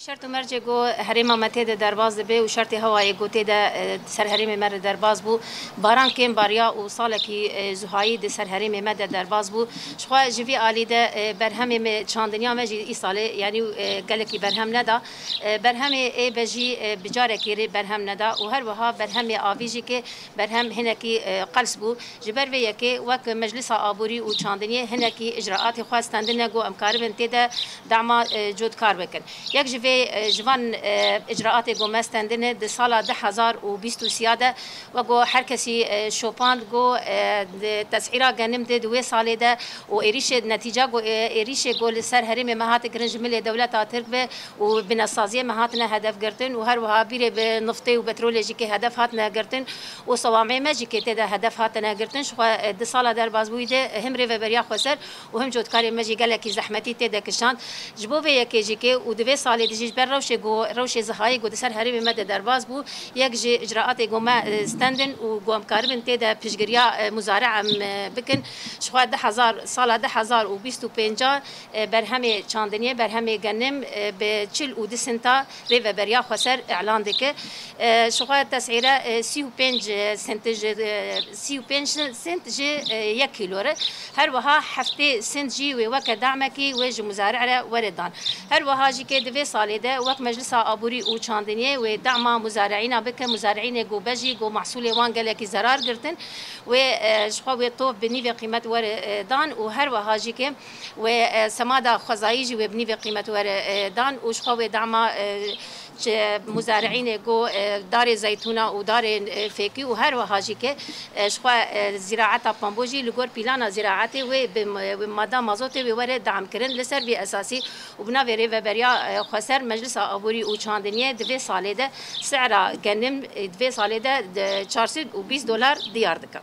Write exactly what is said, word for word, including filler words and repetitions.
Şert û mercê ku herêma me tê de derbas dibe û şertê hewayê ku tê de, e, ser herêmê me re derbas bû, baran kêm bariya û salekî, e, zuhayî di ser herêmê me de derbas bû. Jixwe ji vî alî de, e, berhemê me çandiniya me jî îsalê, yanî, e, gelekî berhem neda. E, berhemê êbe jî, e, bi carekê rê berhem neda û her wiha berhemê avî jî ke berhem hinekî, e, qels bû. Ji ber vê yekê wek Meclisa Aborî û Çandiniyê hinekî icraatê xwe stendine ku em karibin tê de dema, e, cotkar bikin. Yek ji vê, e, ji van, e, icraatê ku me stendine di sala du hezar û bîst û sê de wek ku her kesî, e, şopand ku, e, di tesîra genim de di wê salê de û êrîşê netîca ku, e, êrîşê ku li ser herêmê me hate kirin ji milê dewleta Tirk ve û binesaziyê me hatine hedef girtin û her wiha bîrê bi niftê û petrolê jî ke hedef hatine girtin û sewamê me jî ke tê de hedef hatine girtin. Jixwe, e, di sala derbasbûyî de him rêveberiya xweser û him cotkarê me jî gelekî zehmetî tê de kişand. Ji bo vê yekê jî ke û di vê salê de jî ji ber rewşê ku, rewşê zihayî ku di ser herêmê me de derbas bû, yek ji icraatê ku me, e, stendin û ku em karibin tê de piştgiriya, e, muzare em, e, bikin. Jixwe du hezar, sala du hezar û bîst û pênc, e, berhemê çandiniyê, berhemê genim, e, bi çil û du sinta rêveberiya xweser îlan dike. E, jixwe tesîre, e, sî û pênc sint ji, e, sî û pênc sint ji, e, yek kîlo re. Her wiha heftê sint jî wê weke damekî wê ji muzari'e re were dan. Her wiha jî ke di vê salê de wek Meclisa Aborî û Çandiniyê wê dema muzari'îna bike, muzari'înê ku be jî ku mahsulê wan gelekî zerar girtin, wê, e, jixwe wê tov bi nîvê qîmet were, e, dan û her wiha jî ke wê, e, semada xwezayî jî wê bi nîvê qîmet were, e, dan û jixwe wê dema, e, çi muzari'înê ku, e, darê zeytûna û darê, e, fêkî û her wiha jî ke, e, jixwe, e, zîraeta pambo jî li gor pîlana zîraetê wê bi, wê mada mazotê wê were dam kirin. Li ser vî esasî û bi navê rêveberiya, e, xweser Meclisa Aborî û Çandiniyê di vê salê de sera genim, e, di vê salê de, de çar sed û bîst dolar diyar dike.